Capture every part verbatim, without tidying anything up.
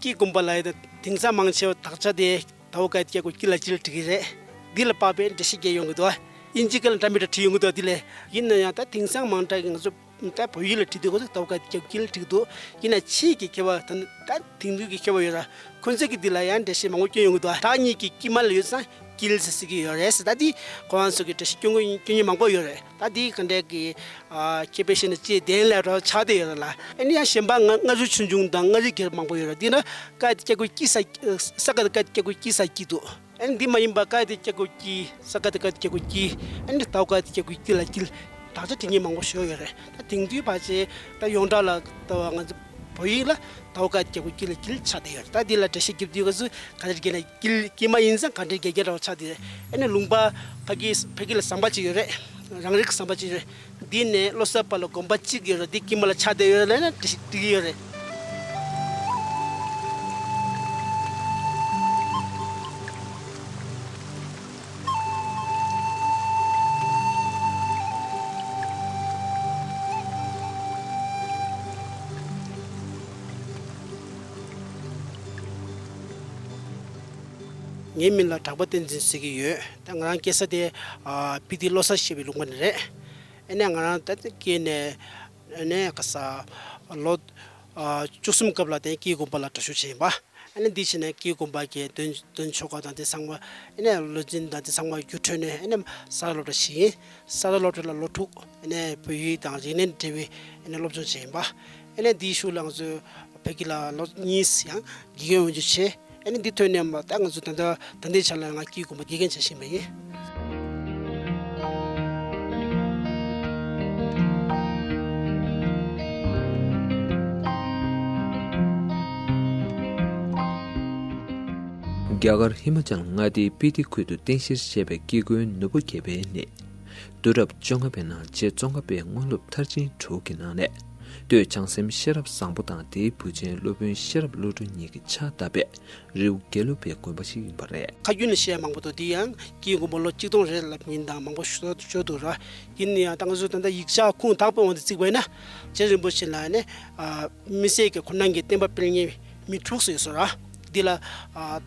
སྐྱིད་དགོན་པ་ལ་ཡོད་དེང་སང་མང་ཆེ་བ་དག་ཆ་དེ་ཟླ་བ་སྐལ་ལྡན་སྐྱབས་མགོན་སྐྱིད་ལ་སྐྱིད་ལ་བྲིས་ཀྱི་རེད། འདི་ལ་དཔག་པའི་འགྲེལ་བཤད་རྒྱག་ཡོང་གི་འདུག་ཨིན་ཇི་སྐད་ལ་འདྲ་མི་འདྲ་བྲིས་ཡོང་གི་འདུག་འདི་ལས་ཡིན་ན་ཡང་ད་དེང་སང་མང་དྲགས་ཀྱི་ང་ཚོ་ད་བོད་ཡིག་ལ་བྲིས་དུས་ཁོ་ཚོ་ཟླ་བ་སྐལ་ལྡན་སྐྱབས་མགོན་སྐྱིད་ལ་བྲིས་ཀྱི་འདུག་ཡིན་ན་ཕྱིས་ཀྱི་མཁས་པ་ད་ད་དེང་དུས་ཀྱི་མཁས་པ་ཡོད་ར། ཁོ་ཚོས་ཀྱི་འདི་ལ་ཡང་འགྲེལ་བཤད་མང་པོ་བསྐྱོན་ཡོང་གི་འདུག་བདག་ཉིད་ཀྱི་སྐྱིད་མ་ལ་ཡོད་ཙང་སྐྱིད་ཟེར་ཟེར་གྱི་ཡོད་རེད་ཟེར། ད་འདི་ཁོ་རང་ཚོ་གི་འགྲེལ་བཤད་སྐྱོན་གྱི་སྐྱོན་མཁན་མང་པོ་ཡོད་རེད། ད་འདི་ག་འདྲས་ཀྱི་ཨ་ཁྱད་པར་ཤེས་ན་ཅི་བདེན་ལས་རོ་ཆགས་བསྡད་ཡོད་རེད་ལ། ཨ་ནི་ཡང་གཞན་པ་མངའ་མངའ་རིས་ཆོས་འབྱུང་དང་མངའ་རིས་རྒྱལ་རབས་མང་པོ་ཡོད་རེད། འདི་ན་སྐལ་ལྡན་སྐྱབས་མགོན་སྐྱིད་ས་ས་ག་ཟླ་སྐལ་ལྡན་སྐྱབས་མགོན་སྐྱིད་ས་སྐྱིད་འདུག་ཨ་ནི་འདི་མ་ཡིན་པ་སྐལ་ལྡན་སྐྱབས་མགོན་སྐྱིད་ས་ག་ཟླ་སྐལ་ལྡན་སྐྱབས་མགོན་སྐྱིད་ཨ་ནི་ཟླ་བ་སྐལ་ལྡན་སྐྱབས་མགོན་སྐྱིད་ལ་སྐྱིད་དག་ཆ་དེ་གཉིས་མང་པོ་ཞིག་ཡོད་རེད། ད་དེང་དུས་ཕལ་ཆེར་ད་ཡོངས་གྲགས་ལ་ད་ང་ཚོ་བོད་ཡིག་ལ་ཟླ་བ་སྐལ་ལྡན་སྐྱབས་མགོན་སྐྱིད་ལ་སྐྱིད་ཆགས་བསྡད་ཡོད་རེད། ད་འདི་ལ་འགྲེལ་བཤད་རྒྱབ་དུས་སྐབས་སུ་ག་རེ་བརྒྱབ་ན་སྐྱིད་སྐྱིད་མ་ཡིན་ཙང་ག་འདྲའི་རྒྱ་སྐད་འདྲ་བ་ཆགས་བསྡད་རེད། ཨ་ནི་ལུང་པ་ཕ་གི་ཕ་གི་ལ་ཟམ་པ་གཅིག་ཡོད་རེད། རང་རིགས་ཟམ་པ་གཅིག་ཡོད་རེད། འདི་ནས་བློ་གསར་བར་ལ་དགོན་པ་གཅིག་ཡོད་རེད། འདི་དཀྱིལ་མ་ལ་ཆགས་བསྡད་ཡོད་རེད་ལབ་ན་འགྲིག་གི་ཡོད་རེད། ངའི་མིང་ལ་གྲགས་པ་བསྟན་འཛིན་ཟེར་གྱི་ཡོད། ད་ང་རང་སྐྱེས་ས་དེ་ཨ་སྤི་ཏི་བློ་གསར་ཞེས་པའི་ལུང་པ་ནས་རེད། ཨ་ནི་ང་རང་ད་སྐྱེས་ནས་ཨ་ནི་ག་ས་ལོ་ཨ་བཅུ་གསུམ་སྐབས་ལ་དེ་སྐྱིད་དགོན་པ་ལ་འགྲོ་ཞུགས་བྱས་ཡིན་པ། ཨ་ནི་འདི་བྱས་ནས་སྐྱིད་དགོན་པ་གི་འདོན་འདོན་ཆོ་ག་དང་དེ་ཚང་མ་ཨ་ནི་བློ་འཛིན་དང་དེ་ཚང་མ་རྒྱུགས་འཕྲོད་ནས་ཨ་ནི་ས་ར་སློབ་གྲྭ་ཞིག་ཡིན། ས་ར་སློབ་གྲྭ་ལ་ལོ་དྲུག་ཨ་ནི་བོད་ཡིག་དང་རིག་གནས་འབྲེལ་བའི་ཨ་ནི་སློབ་སྦྱོང་བྱས་ཡིན་པ། ཨ་ནི་འདིའི་གཞུག་ལ་ང་ཚོས་བོད་ཀྱི་ལ་ལོ་གཉིས་ཡང་དགེ་རྒན་འོས་སྦྱོང་བྱས། ཨ་ནི་འདི་ཐོན་ནས་མ་ད་ང་ཚོ་ད་ལྟ་ད་ལྟའི་ཆ་ལ་ང་སྐྱིད་དགོན་པ་དགེ་རྒན་བྱ་བཞིན་པ་ཡིན། རྒྱ་གར་ཧི་མ་ཅལ་མངའ་སྡེའི་སྤི་ཏི་ཁུལ་དུ་རྟེན་གཞིར་བྱས་པའི་སྐྱེ་དགུའི་ནོར་བུ་རྒྱལ་པོའི་གནས། དུས་རབས་བཅོ་ལྔ་པའི་ནང་རྗེ་ཙོང་ཁ་པས་དངོས་སློབ་མཐར་ཕྱིན་དྲུག་གི་ནང་ནས། སྟོད་བྱང་སེམས་ཤེས་རབ་བཟང་པོ་དང་དེའི་བུ་ཆེན་སློབ་དཔོན་ཤེས་རབ་བློ་གྲོས་གཉིས་ཀྱིས་ཕྱག་བཏབ་པའི་རི་བོ་དགེ་ལུགས་པའི་དགོན་པ་ཞིག་ཡིན་པ་རེད། ཁ་རྒྱུན་ནས་བཤད་མང་པོ་འདུག་དེ་ཡང་སྐྱིད་དགོན་པ་ལོ་གཅིག་སྟོང་རེད་ལབ་མཁན་དང་མང་པོ་ཤོད་ཤོད་འདུག་ར། ཡིན་ན་ཡང་ད་ང་ཚོ་ད་ལྟ་ཡིག་ཆ་ཁུངས་དག་པའི་དབང་དུ་བརྩིས་པ་ཡིན་ན། རྗེ་རིན་པོ་ཆེ་ལ་ནི་ཨ་དམིགས་བསལ་གྱི་ཁོ་རང་གི་བསྟན་པ་སྤེལ་མཁན་མི་དྲུག་ཙམ་ཡོད་ས་ར། འདི་ལ་ཨ་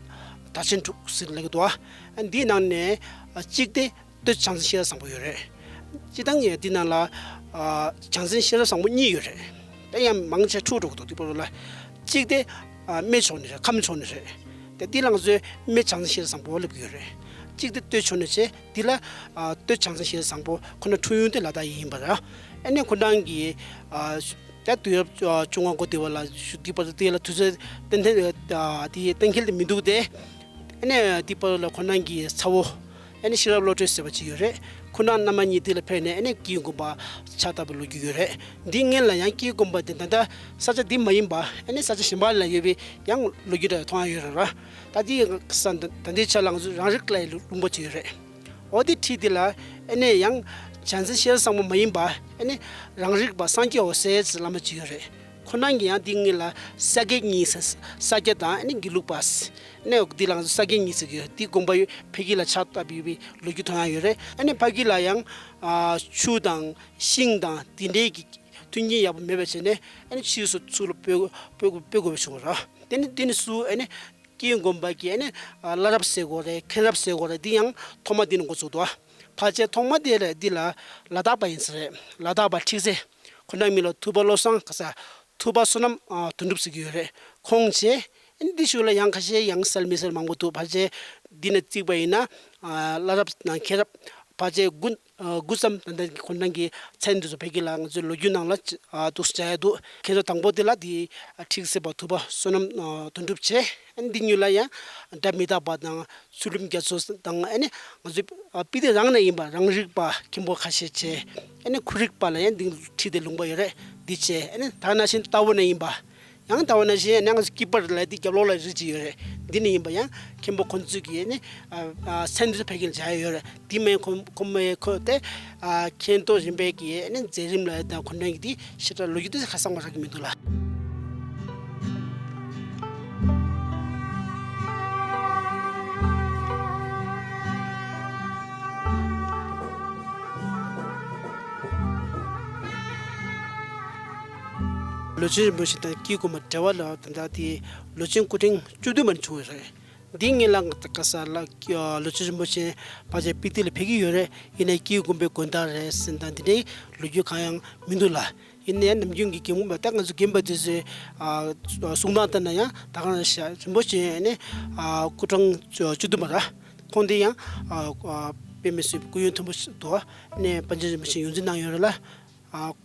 དར་ཆེན་དྲུག་ཟེར་ལབ་ཀྱི་འདུག་ཨ་འདིའི་ནང་ནས་ཨ་གཅིག་དེ་སྟོད་བྱང་སེམས་ཤེས་རབ་བཟང་པོ་ཡོད་རེད། སྤྱིར་བཏང་ངས་འདི་ནང་ལ་ཨ་བྱང་སེམས་ཤེས་རབ་བཟང་པོ་གཉིས་ཡོད་རེད། དེ་ཡང་མང་ཆེ་འཁྲུག་འགྲོ་གི་འདུག་དེ་བར་ལ། གཅིག་དེ་ཨ་སྨད་ཕྱོགས་ནས་རེད། ཁམས་ཕྱོགས་ནས་རེད། དེ་འདི་ལ་ང་ཚོས་སྨད་བྱང་སེམས་ཤེས་རབ་བཟང་པོ་ལབ་ཀྱི་ཡོད་རེད། གཅིག་དེ་སྟོད་ཕྱོགས་ནས་བྱས་འདི་ལ་ཨ་སྟོད་བྱང་སེམས་ཤེས་རབ་བཟང་པོ་ཁོ་ན་འཁྲུངས་ཡུལ་དེ་ལ་དྭགས་ཡིན་པ་རེད། ཨ་ནི་ཁོ་རང་གིས་ཨ་ད་དུས་རབས་བཅོ་ལྔ་འགོ་དེ་བ་ལ་ཞུ་འདི་བར་དུ་དེ་ལ་དུས་ཚོད་གཏན་གཏན་དེ་གཏན་འཁེལ་དེ་མི་འདུག་སྟེ། ཨ་ནི་འདི་བར་ལ་ཁོ་རང་གི་ཚ་བོ་ཨ་ནི་ཤེས་རབ་བློ་གྲོས་ཟེར་བ་ཅིག་ཡོད་རེད། ཁོ་རང་མནའ་མ་གཉིས་འདི་ལ་ཕེབས་ནས་ཨ་ནི་སྐྱིད་དགོན་པ་ཕྱག་བཏབ་པའི་ལོ་རྒྱུས་ཡོད་རེད། འདི་སྔོན་ལ་ཡང་སྐྱིད་དགོན་པ་དེ་ད་ལྟ་ས་ཆ་འདི་མ་ཡིན་པ་ཨ་ནི་ས་ཆ་གཞན་པ་ལ་ཡོད་པའི་ཡང་ལོ་རྒྱུས་འདྲ་མཐོང་ཡ་ཡོད་རེད་ར། ད་འདི་ས་ད་ལྟའི་ཆ་ལ་ང་ཚོ་རང་རིགས་ལ་ཡི་ལུང་པ་ཅིག་ཡོད་རེད། འོ་དེ་ཁྲིད་དེ་ལ་ཨ་ནི་ཡང་བྱང་སེམས་ཤེས་རབ་བཟང་པོ་མ་ཡིན་པ་ཨ་ནི་རང་རིག་པ་སངས་རྒྱས་འོད་ཟེར་ཟེར་བླ་མ་ཅིག་ཡོད་རེད། ཁོ་རང་གིས་ཡང་འདི་སྔོན་ལ་ས་དགེ་གཉིས་ཟེར་ས་སྐྱ་དང་ཨ་ནི་དགེ་ལུགས་པ་ཟེར་ཨ་ནི་འདི་ལ་ས་དགེ་གཉིས་ཟེར་གྱི་ཡོད། འདི་དགོན་པ་ཕ་གི་ལ་ཕྱག་བཏབ་ཡོད་པའི་ལོ་རྒྱུས་མཐོང་ཡ་ཡོད་རེད། ཨ་ནི་ཕ་གི་ལ་ཡང་ཨ་ཆུ་དང་ཤིང་དང་དེ་འདྲའི་གི་མཐུན་རྐྱེན་ཡག་པོ་མེད་པའི་ཆ་ནས་ཨ་ནི་ཕྱིས་སུ་ཚུར་ལ་སྤོ་སྤོ་སྤོ་དགོས་པ་བྱུང་བ་རེད། དེ་ནི་དེ་ནི་སུ་ཨ་ནི་སྐྱིད་དགོན་པ་གི་ཨ་ནི་ཨ་བླ་རབས་ཟེར་དགོས་རེད། མཁན་རབས་ཟེར་དགོས་རེད། འདི་ཡང་ཐོག་མ་འདི་ནས་འགོ་བཙུགས་འདུག་ཕལ་ཆེར་ཐོག་མ་དེ་ལ་འདི་ལ་ལ་དྭགས་པ་ཡིན་ས་རེད། ལ་དྭགས་པ་ཁྲིག་སེ། ཁོ་རང་མིང་ལ་ཐུབ་པ་བློ་བཟང་ག་ས་ཐུབ་པ་བསོད་ནམས་ཨ་དོན་གྲུབ་ཟེར་གྱི་ཡོད་རེད། ཁོང་བྱས་ཨ་ནི་འདི་ཞུ་ལ་ཡང་ཁ་ཤས་ཡང་གསལ་མི་གསལ་མང་པོ་འདུག་ཕལ་ཆེར་འདི་ནས་བརྩིས་པ་ཡིན་ན་ཨ་བླ་རབས་དང་མཁན་རབས་ཕལ་ཆེར་དགུ་ཨ་དགུ་ཙམ་ད་ལྟ་ཁོང་རང་གི་མཚན་འདི་ཚོ་བོད་སྐད་ལ་ང་ཚོའི་ལོ་རྒྱུས་ནང་ལ་ཨ་འདུག་སེ་བྱ་ཡ་འདུག་མཁན་རབས་དང་པོ་དེ་ལ་དེ་ཁྲིག་སེ་པ་ཐུབ་པ་བསོད་ནམས་ཨ་དོན་གྲུབ་བྱས། ཨ་ནི་འདི་གཉིས་ལ་ཡང་སྒྲ་མི་རྟག་པ་དང་ཚུལ་ཁྲིམས་རྒྱ་མཚོ་དང་ཨ་ནི་ང་ཚོའི་ཨ་སྤི་ཏི་རང་ནས་ཡིན་པ་རང་རིག་པ་མཁན་པོ་ཁ་ཤས་བྱས། ཨ་ནི་ཁོར་ཡུག་པ་ལ་ཡང་འདི་ཁྲིད་དེ་ལུང་པ་ཡོད་རེད། འདི་བྱས་ཨ་ནི་ད་ནང་བཞིན་རྟ་བོ་ནས་ཡིན་པ། ཡང་ཟླ་བ་ནང་བཞིན་ཡང་ང་ཚོ་སྐྱིད་པར་ལ་དེ་རྒྱབ་ལོགས་ལ་རི་གཅིག་ཡོད་རེད། འདི་ནས་ཡིན་པ་ཡང་མཁན་པོ་ཁོང་ཚོས་ཀྱིས་ནི་ཨ་ཨ་མཚན་འདི་ཚོ་ཕ་གི་ལ་སྦྱར་ཡོད་རེད། དེ་མིན་ཁོ་ཁོ་མོས་ཁོ་དེ་ཨ་མཁན་རྟོགས་རིམ་པས་ཀྱིས་ནི་མཛད་རིམ་ལ་དང་ཁོ་རང་གི་དེ་ཞེ་དྲག་ལོ་རྒྱུས་དེ་ཁ་གསལ་པོ་རག་གི་མི་འདུག་ལ། ལོ་ཆེན་རིན་པོ་ཆེ་དང་སྐྱེ་དགོན་པ་འབྲེལ་བ་ལ་ད་ལྟ་དེ་ལོ་ཆེན་སྐུ་ཕྲེང་བཅུ་བདུན་མ་བྱུང་ཡོད་རེད། འདི་སྔོན་ལ་ང་ད་ག་ས་ལ་ལོ་ཆེན་རིན་པོ་ཆེ་ཕལ་ཆེར་སྤི་ཏི་ལ་ཕེབས་ཀྱི་ཡོད་རེད། ཡིན་ནའི་སྐྱེ་དགོན་པའི་དགོན་བདག་རེད་ཟེར་ད་འདི་འདྲའི་ལོ་རྒྱུས་གང་ཡང་མི་འདུག་ལ། ཡིན་ནའི་ནམ་རྒྱུན་གྱི་རྒན་པོ་ད་ང་ཚོ་རྒན་པ་དེ་ཚོའི་གསུང་སྟངས་ལྟར་ན་ཡང་ད་ག་རང་ཤག་རིན་པོ་ཆེ་ནི་སྐུ་ཕྲེང་བཅུ་བདུན་པ་ར། ཁོང་དེ་ཡང་དཔེ་མི་སྲིད་སྐུ་ཡོན་མཐོན་པོ་ཞིག་འདུག་ནས་པཎ་ཆེན་རིན་པོ་ཆེ་ཡོངས་འཛིན་གནང་ཡོད་རེད་ལ།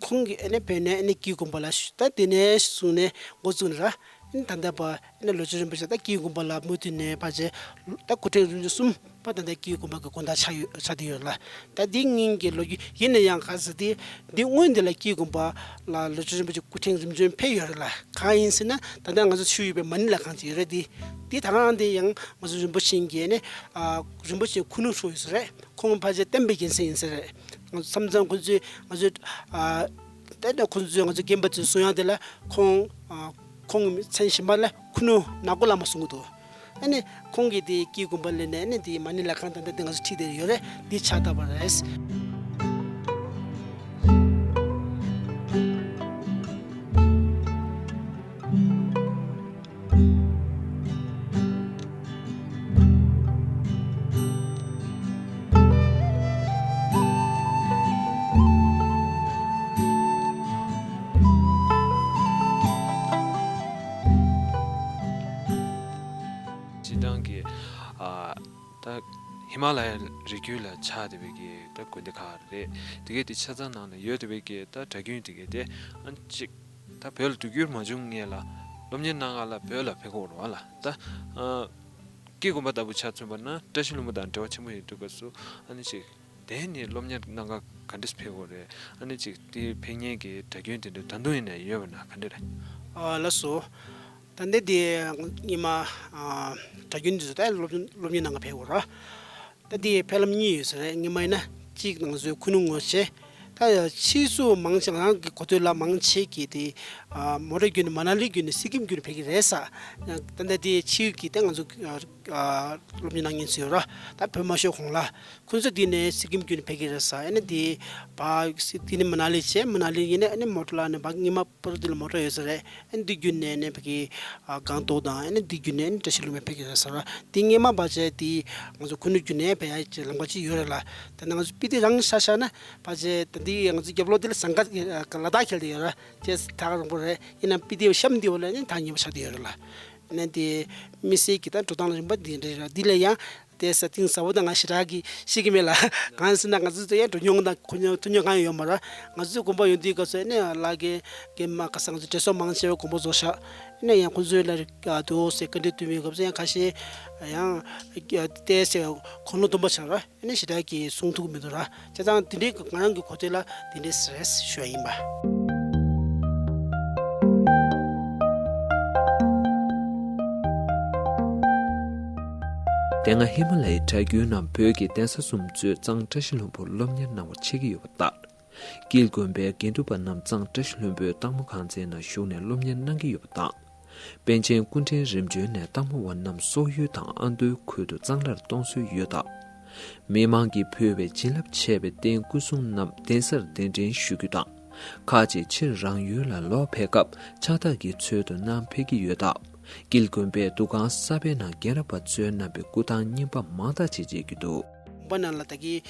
ཁོང་གིས་ཨ་ནི་བོད་ནས་ཨ་ནི་སྐྱེ་དགོན་པ་ལ་ཞུ་ད་དེ་ནས་བཟུང་ནས་འགོ་བཙུགས་ནས་ར། ཨ་ནི་ད་ལྟ་བར་ཨ་ནི་ལོ་ཆེན་རིན་པོ་ཆེ་ད་སྐྱེ་དགོན་པ་ལ་མུ་མཐུད་ནས་ཕལ་ཆེར་ད་སྐུ་ཕྲེང་རིམ་བྱོན་གསུམ་པ་ད་ལྟ་སྐྱེ་དགོན་པ་གི་དགོན་བདག་ཆགས་ཡོད་ཆགས་བསྡད་ཡོད་ལ། ད་འདི་སྔོན་གྱི་ལོ་རྒྱུས་ཡིན་ན་ཡང་ག་ཟེར་ཏེ་འདི་སྔོན་འདི་ལ་སྐྱེ་དགོན་པ་ལ་ལོ་ཆེན་རིན་པོ་ཆེ་སྐུ་ཕྲེང་རིམ་བྱོན་ཕེབས་ཡོད་རེད་ལ། གང་ཡིན་ཟེར་ན་ད་ལྟ་ང་ཚོ་ཞུ་ཡོད་པའི་མ་ཎི་ལྷ་ཁང་ཅིག་ཡོད་རེད། འདི་འདི་ད་གང་འདི་ཡང་ང་ཚོ་རིན་པོ་ཆེ་གི་ནི་རིན་པོ་ཆེ་ཁུ་ནུ་ཧྲུའུ་ཡོད་ས་རེད། ཁོང་ཕལ་ཆེར་བསྟན་པའི་རྒྱལ་མཚན་ཡིན་ས་རེད། ང་ཚོ་མཚམས་མཚམས་ཁོང་ཚོས་ང་ཚོས་ཨ་ད་ནི་ཁོང་ཚོས་ང་ཚོ་རྒན་པ་ཚོའི་གསུང་ཡག་དེ་ལ་ཁོང་ཨ་ཁོང་གི་མཚན་གཞན་པ་ལ་ཁུ་ནུ་ནག་པོ་བླ་མ་གསུང་གི་འདུག་ཨ་ནི་ཁོང་གིས་དེ་སྐྱེ་དགོན་པ་ལས་ནས་ཨ་ནི་དེ་མ་ཎི་ལྷ་ཁང་དང་ད་ལྟ་ང་ཚོ་ཁྲིད་དེ་ཡོད་རེད། འདི་ཕྱག་བཏབ་པ་རེད། སྤྱིར་བཏང་གི་ཨ་ད་ཧི་མ་ལ་ཡའི་རི་རྒྱུད་ལ་ཆགས་བསྡད་པའི་གི་ད་དགོན་སྡེ་ཁག་རེད། དེ་གའི་དེ་ཆ་ཚང་ནང་ལ་ཡོད་བསྡད་པའི་གི་ད་གྲྭ་རྒྱུན་དེ་གའི་དེ་ཨ་ཅིག་ད་བོད་ལ་སྡོད་རྒྱུ་མ་བྱུང་ངེས་ལ་སློབ་གཉེར་གནང་ག་ལ་བོད་ལ་ཕེབས་དགོས་རེད་བ་ལ། ད་ཨ་སྐྱེ་དགོན་པ་ལྟ་བུ་ཆ་མཚོན་པ་ན་བཀྲ་ཤིས་ལྷུན་པོ་དང་འབྲེལ་བ་ཆེན་པོ་ཡོད་དུས་སྐབས་སུ་ཨ་ནི་ཅིག་དེ་ནི་སློབ་གཉེར་གནང་ག་ག་འདྲས་ཕེབས་དགོས་རེད། ཨ་ནི་ཅིག་དེ་ཕེབས་མཁན་གྱི་གྲྭ་རྒྱུན་དེ་འདྲ་ད་དུང་ཡིན་ན་ཡོད་པ་ན་ག་འདྲས་རེད། ཨ་ལགས་སོ། ད་ལྟ་དེ་སྔོན་མ་ཨ་གྲྭ་རྒྱུན་དེ་ཚོ་ད་སློབ་སློབ་གཉེར་གནང་ག་ཕེབས་དགོས་རེད། ད་དེ་ཕེབས་ལམ་གཉིས་ཡོད་ས་རེད། སྔོན་མ་ཡིན་ན་གཅིག་ང་ཚོའི་ཁུ་ནུ་ངོ་ཤེས། ད་ཕྱིས་སུ་མང་ཆེ་རང་གི་གོ་ཐོས་ལ་མང་ཆེ་གིས་དེ་ཨ་མོ་ཊ་བརྒྱུད་ནས་མ་ན་ལི་བརྒྱུད་ནས་སི་ཀིམ་བརྒྱུད་ནས་ཕེབས་ཀྱི་རེད་ས། ད་ལྟ་དེ་ཕྱིས་ཀྱི་ད་ང་ཚོ་ཨ་སློབ་གཉེར་གནང་མཁན་ཚོ་ཡོད་ར། ད་བོད་མ་ཤོར་གོང་ལ་ཁོང་ཚོ་དེ་ནས་སི་ཀིམ་བརྒྱུད་ནས་ཕེབས་ཀྱི་རེད་ས། ཨ་ནི་དེ་བ་དེ་ནས་མ་ན་ལི་བྱས། མ་ན་ལི་ཡིན་ནས་ཨ་ནི་མོ་ཊ་ལ་ནས་བ་སྔོན་མ་པར་དེ་ལ་མོ་ཊ་ཡོད་ས་རེད། ཨ་ནི་འདི་བརྒྱུད་ནས་ཨ་ནི་ཕ་གི་ཨ་སྒང་ཏོག་དང་ཨ་ནི་འདི་བརྒྱུད་ནས་ཨ་ནི་བཀྲ་ཤིས་ལྷུན་པོ་ཕེབས་ཀྱི་རེད་ཟེར་བ། འདི་སྔོན་མ་བ་བྱས་དེ་ང་ཚོ་ཁུ་ནུ་བརྒྱུད་ནས་ཕེབས་ཡ་ཅིག་ལམ་ཁ་ཅིག་ཡོད་རེད་ལ། དེ་ནས་ང་ཚོ་སྤི་ཏི་རང་ཆ་བཞག་ན་བ་བྱས་ད་འདི་ང་ཚོ་རྒྱབ་ལོགས་འདི་ལ་ཟངས་དཀར་ལ་དྭགས་ཁེལ་དེ་ཡོད་རེད། ཅེས་ཐག་རིང་པོ་རེད། ཡིན་ན་སྤི་ཏི་གཤམ་འདི་བ་ལ་ནི་ཐག་ཉེ་པོ་ཆགས་དེ་ཡོད་རེད་ལ། ཨ་ནི་དེ་མི་སེར་གྱི་ད་འགྲོ་སྟངས་རིམ་པ་འདི་འདྲ་རེད། འདི་ལ་ཡང་དེ་ས་ཐིང་ཟབ་པོ་དང་ང་ཞེ་དྲག་གི་ཤེས་ཀྱི་མེད་ལ། གང་ཟེར་ན་ང་ཚོ་ཚོ་ཡང་འགྲོ་མྱོང་དང་གོ་མྱོང་ཐུག་མྱོང་གང་ཡང་ཡོད་མ་རེད། ང་ཚོ་དགོན་པ་ཡོང་དུས་སྐབས་སུ་ཨ་ནི་ལ་གེ་གེ་མ་ག་ས་ང་ཚོ་བགྲེས་སོང་མང་ཆེ་བ་དགོན་པ་རྫོགས་ཤག་ཨ་ནི་ཡང་ཁོང་ཚོའི་ལ་དུ་ཟེར་བཀའ་འདྲི་བསྟུན་པའི་སྐབས་སུ་ཡང་ཁ་ཤས་ཡང་བལྟས་ཟེར་གོ་ནོར་སྟོན་པ་ཆགས་རེད། ཨ་ནི་ཞེ་དྲག་གི་གསུང་ཐུབ་ཀྱི་མི་འདུག་ར། བྱས་ཙང་དེ་འདྲའི་ང་རང་གི་གོ་ཐོས་ལ་དེ་འདྲའི་རེད་ཞུ་བ་ཡིན་པ། དེ་སྔ་ཧི་མ་ལ་ཡའི་བྲག་རྒྱུད་རྣམས་བོད་ཀྱི་གདན་ས་གསུམ་གཙོས་གཙང་བཀྲ་ཤིས་ལྷུན་པོར་སློབ་གཉེར་གནང་བར་ཆས་ཀྱི་ཡོད་པ་ལྟར། དཀྱིལ་དགོན་པའི་དགེ་འདུན་པ་རྣམས་གཙང་བཀྲ་ཤིས་ལྷུན་པོའི་སྟག་མོ་གངས་རྩེ་ན་བཞུགས་ནས་སློབ་གཉེར་གནང་གི་ཡོད་པ་དང་། པཎ་ཆེན་སྐུ་ཕྲེང་རིམ་བྱོན་ནས་སྟག་མོ་བ་རྣམས་སོག་ཡུལ་དང་ཨ་མདོའི་ཁུལ་དུ་གཙང་སླར་གཏོང་སྲོལ་ཡོད་སྟབས། མི་མང་གིས་ཕུལ་བའི་བྱིན་རླབས་ཆེ་བའི་རྟེན་སྐུ་གསུང་རྣམས་གདན་སར་གདན་འདྲེན་ཞུ་རྒྱུ་དང་། ཁག་ཅིག་ཕྱིར་རང་ཡུལ་ལ་ལོག་ཕེབས་སྐབས་ཕྱག་རྟགས་ཀྱི་ཚུལ་དུ་གནང་ཕེབས་ཀྱི་ཡོད་སྟབས། དཀྱིལ་དགོན་པའི་འདུ་ཁང་གསར་པའི་ནང་རྒན་རབས་པ་ཚོའི་རྣམ་པའི་སྐུ་ཐང་རྙིང་པ་མང་དག་ཅིག་མཇལ་རྒྱུ་འདུག་དགོན་པ་ནང་ལ་ད་གིན་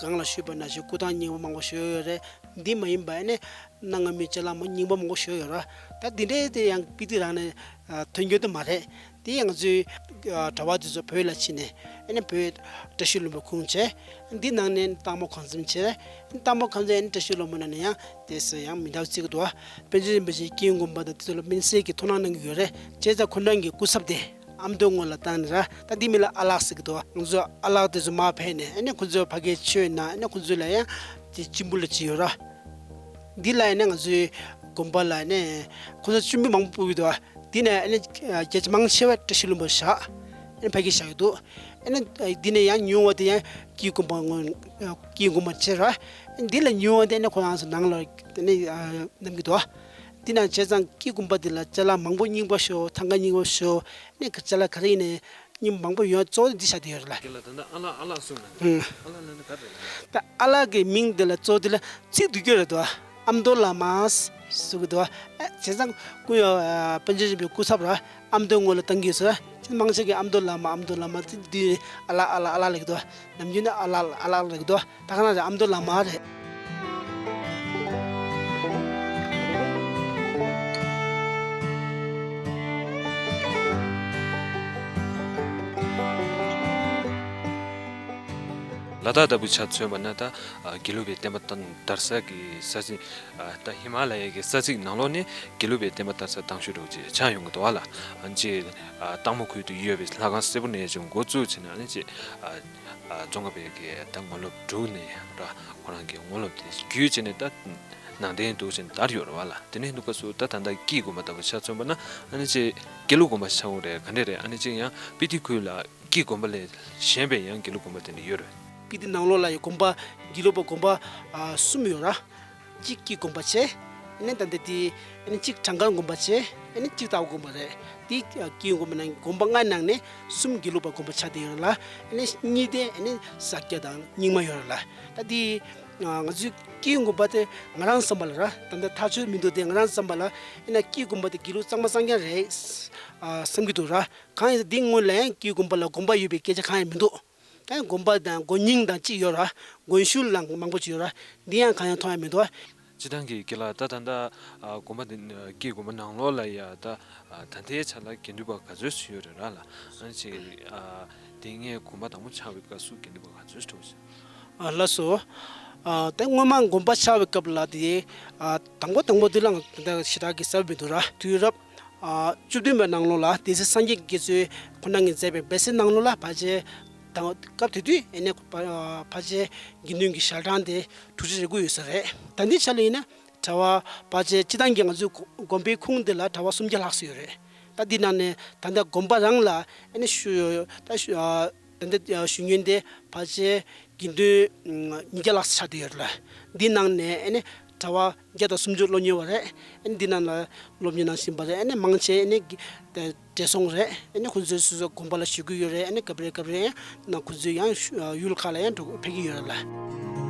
གོང་ལ་ཞུས་པ་ནང་བཞིན་སྐུ་ཐང་རྙིང་པ་མང་པོ་ཞིག་ཡོད་རེད། འདི་མ་ཡིན་པ་ཨ་ནི་གནའ་སྔ་མོའི་ཅ་ལག་མ་རྙིང་པ་མང་པོ་ཞིག་ཡོད་རེད། ད་འདི་འདྲའི་དེ་ཡང་སྤི་ཏི་རང་ནས་ཨ་ཐོན་རྒྱུ་དེ་མ་རེད། དེ་ཡང་ང་ཚོའི་ཨ་གྲྭ་པ་དེ་ཚོ་བོད་ལ་ཕྱིན་ནས་ཨ་ནི་བོད་བཀྲ་ཤིས་ལྷུན་པོ་ཁུངས་བྱས། འདི་ནང་ནས་སྟག་མོ་གངས་ལྗོངས་བྱས། སྟག་མོ་གངས་ལྗོངས་ཨ་ནི་བཀྲ་ཤིས་ལྷུན་པོ་ནང་ནས་ཡང་དེ་ཚོ་ཡང་མི་འདྲ་བ་བརྩི་གི་འདུག་པཎ་ཆེན་རིན་པོ་ཆེའི་སྐྱེ་དགོན་པ་དང་དེ་ཚོ་ལ་སྨིན་གསལ་གྱི་ཐུགས་སྣང་གནང་གི་ཡོད་རེད། བྱས་ཙང་ཁོ་རང་གི་སྐུ་ཚབ་དེ་ཨ་མདོ་སྔོན་ལ་བཏང་ནས་ར། ད་འདི་མི་ལ་ཨ་ལགས་ཟེར་གི་འདུག་ང་ཚོ་ཨ་ལགས་དེ་ཚོ་མར་ཕེབས་ནས་ཨ་ནི་ཁོ་ཚོ་ཕ་གིའི་ཆོས་ནང་ཨ་ནི་ཁོ་ཚོ་ལ་ཡང་དེ་སྤྱིལ་བུ་ལ་བྱས་ཡོད་ར། འདི་ལ་ཡང་ནི་ང་ཚོའི་དགོན་པ་ལ་ནི་ཁོ་ཚོ་སྤྱིལ་བུ་མང་པོ་ཕུལ་གི་འདུག་འདི་ནས་ཨ་ནི་རྒྱ་ཆེ་མང་ཆེ་བ་བཀྲ་ཤིས་ལྷུན་པོ་བཞག་ཨ་ནི་ཕ་གི་བཞག་གི་འདུག་ཨ་ནི་འདི་ནས་ཡང་ཉུང་བ་དེ་ཡང་སྐྱེ་དགོན་པ་སྔོན་སྐྱེ་དགོན་པ་བྱས་ར། འདི་ལས་ཉུང་བ་དེ་ནི་ཁོ་རང་ཚོ་ནང་ལ་ནི་བསྣམས་ཀྱི་འདུག་འདི་ནང་བྱས་ཙང་སྐྱེ་དགོན་པ་འདི་ལ་ཅ་ལག་མང་པོ་རྙིང་པ་ཤོག་ཐང་ག་རྙིང་པ་ཤོག་ནི་ཅ་ལག་ག་རེ་ཡིན་ནའི་རྙིང་མང་པོ་ཡོད། གཙོ་བོ་འདི་བཞག་བསྡད་ཡོད་རེད་ལ། དེ་ལ་ད་ལྟ་ཨ་ལགས་ཨ་ལགས་གསུངས་ན། ཨུམ། ཨ་ལགས་ལབ་ན་ག་རེ་རེད། ད་ཨ་ལགས་ཀྱི་མིང་འདི་ལ་གཙོ་བོ་འདི་ལ་ཚིག་བསྡུས་རྒྱུ་རེད་དོ། ཨ་མདོ་བླ་མ། ཟེར་གི་འདུག་ཨ། བྱས་ཙང་སྐུ་ཡང་ཨ་པཎ་ཆེན་ཆེན་པོའི་སྐུ་ཚབ་ར་ཨ་མདོའི་ངོས་ལ་བཏང་གི་ཡོད་ཟེར། ཁྱེད་མང་ཆེ་གིས་ཨ་མདོ་བླ་མ་ཨ་མདོ་བླ་མ་དེ་འདི་ཨ་ལ་ཨ་ལ་ཨ་ལ་ལེགས་འདུག་ནམ་རྒྱུན་ནི་ཨ་ལ་ཨ་ལ་ཨ་ལ་ལེགས་འདུག་ད་ག་ན་རེད། ཨ་མདོ་བླ་མ་རེད། ལ་དྭགས་ལྟ་བུ་ཆ་མཚོན་པ་ན་ད་ཨ་དགེ་ལུགས་པའི་བསྟན་པ་དར་ས་གི་ས་ཆ། ཨ་ད་ཧི་མ་ལ་ཡའི་གི་ས་ཚིགས་ནང་ལོགས་ནས་དགེ་ལུགས་པའི་བསྟན་པ་དར་ས་དང་ཤོས་འདྲ་བོ་ཅིག་ཆགས་ཡོང་གི་འདུག་བ་ལ། ཨ་ཅེ་ཨ་སྟག་མོ་ཁུལ་དུ་ཡོད་པའི་ལྷ་ཁང་སེར་པོ་ནས་ཀྱང་འགོ་བཙུགས་བྱས་ནས་ཨ་ནི་ཅེ་ཨ་ཨ་རྫོང་ཁ་པའི་གི་ད་ངོ་ལོག་དྲུག་ནས་ར་ཁོ་རང་གི་ངོ་ལོག་དེ་བརྒྱུད་བྱས་ནས་ད་ནང་བསྟན་འདུག་བྱས་ནས་དར་ཡོད་རེད་བ་ལ། དེ་ནས་འདུག་ག་སུ་ད་ད་ལྟ་སྐྱིད་དགོན་པ་ལྟ་བུ་ཆ་མཚོན་པ་ན་ཨ་ནི་ཅེ་དགེ་ལུགས་དགོན་པ་ཆགས་འོང་རེད། ག་འདྲས་རེད། ཨ་ནི་ཅེ་ཡང་སྤི་ཏི་ཁུལ་ལ་སྐྱིད་དགོན་པ་ལས་གཞན་པའི་ཡང་དགེ་ལུགས་དགོན་པ་དེ་འདྲ་ཡོད་རེད། སྤི་ཏི་ནང་ལོགས་ལ་ཡང་དགོན་པ་དགེ་ལུགས་པ་དགོན་པ་ཨ་གསུམ་ཡོད་ར། གཅིག་སྐྱིད་དགོན་པ་བྱས། ཨ་ནི་ད་ལྟ་དེ་ཨ་ནི་གཅིག་བྲང་དཀར་དགོན་པ་བྱས། ཨ་ནི་གཅིག་སྟག་མོ་དགོན་པ་རེད། དེ་སྐྱིད་དགོན་པ་ནང་དགོན་པ་ལྔ་ནང་ནས་གསུམ་དགེ་ལུགས་པ་དགོན་པ་ཆགས་བསྡད་ཡོད་རེད་ལ། ཨ་ནི་གཉིས་དེ་ཨ་ནི་ས་སྐྱ་དང་རྙིང་མ་ཡོད་རེད་ལ། ད་དེ་ང་ཚོའི་སྐྱིད་དགོན་པ་དེ་ང་རང་བསམ་པ་ལ་ར། ད་ལྟ་ཐག་ཆོད་མི་འདུག་དེ་ང་རང་བསམ་པ་ལ་ཨ་ནི་སྐྱིད་དགོན་པ་དེ་དགེ་ལུགས་གཙང་མ་གཙང་རྐྱང་རེད་བསམ་གྱི་འདུག་ར། གང་ཡིན་ཟེར་དེ་སྔོན་ལ་ཡང་སྐྱིད་དགོན་པ་ལ་དགོན་པ་ཡོད་པའི་སྐད་ཆ་གང་ཡང་མི་འདུག་ད་དགོན་པ་དང་དགོན་རྙིང་དང་གཅིག་ཡོད་ར། དགོན་ཤུལ་ལ་མང་པོ་ཅིག་ཡོད་ར། འདི་ཡང་གང་ཡང་མཐོང་ཡ་མི་འདུག་སྤྱི་བཏང་གི་དགེ་ལགས་ད་ད་ལྟ་ཨ་དགོན་པ་འདི་སྐྱིད་དགོན་པ་ནང་ལོགས་ལ་ཡ་ད་ཨ་ད་ལྟའི་ཆ་ལ་དགེ་འདུན་པ་ག་ཚོད་ཅིག་ཡོད་རེད་ར་ལ། ཨ་ཅེ་ཨ་དེ་སྔའི་དགོན་པ་དང་པོ་ཆགས་པའི་སྐབས་སུ་དགེ་འདུན་པ་ག་ཚོད་ཅིག་འདུག་ཨ་ལགས་སོ། ཨ་ད་སྔོན་མ་དགོན་པ་ཆགས་པའི་སྐབས་ལ་དེ་ཨ་དང་པོ་དང་པོ་དེ་ལ་ད་ཞེ་དྲག་གི་གསལ་པོ་མི་འདུག་ར། དུས་རབས་ཨ་བཅུ་བདུན་པའི་ནང་ལོགས་ལ་སྡེ་སྲིད་སངས་རྒྱས་དགེ་ཚུལ་ཁོ་རང་གིས་མཛད་པའི་སྦས་གསལ་ནང་ལོགས་ལ་ཕལ་ཆེར་དང་སྐབས་དེ་དུས་ཨ་ནི་ཕལ་ཆེར་དགེ་འདུན་གྱི་ཞལ་གྲངས་དེ་དྲུག་ཅུ་རེ་དགུ་ཡོད་ས་རེད། ད་ལྟའི་ཆ་ལ་ཡིན་ན་གྲྭ་པ་ཕལ་ཆེར་སྤྱི་བཏང་གི་ང་ཚོའི་དགོན་པའི་ཁུངས་དེ་ལ་གྲྭ་པ་སུམ་བརྒྱ་ལྷག་ཙམ་ཡོད་རེད། ད་འདི་ནང་ནས་ད་ལྟ་དགོན་པ་རང་ལ་ཨ་ནི་ཞུ་ད་ཞུ་ད་ལྟ་ཞུ་མཁན་དེ་ཕལ་ཆེར་དགེ་འདུན་ཉིས་བརྒྱ་ལྷག་ཙམ་ཆགས་བསྡད་ཡོད་རེད་ལ། འདི་ནང་ནས་ཨ་ནི་གྲྭ་པ་བརྒྱ་དང་སུམ་ཅུ་སློབ་གཉེར་བ་རེད། ཨ་ནི་འདི་ནང་ལ་སློབ་གཉེར་གནང་བཞིན་པ་རེད། ཨ་ནི་མང་ཆེ་ཨ་ནི་བགྲེས་སོང་རེད། ཨ་ནི་ཁོང་ཚོས་སོ་སོ་དགོན་པ་ལ་བཞུགས་ཀྱི་ཡོད་རེད། ཨ་ནི་སྐབས་རེ་སྐབས་རེ་ཡང་ན་ཁོང་ཚོས་ཡང་ཡུལ་ཁག་ལ་ཡང་འགྲོ་ཕེབས་ཀྱི་ཡོད་རེད་ལ།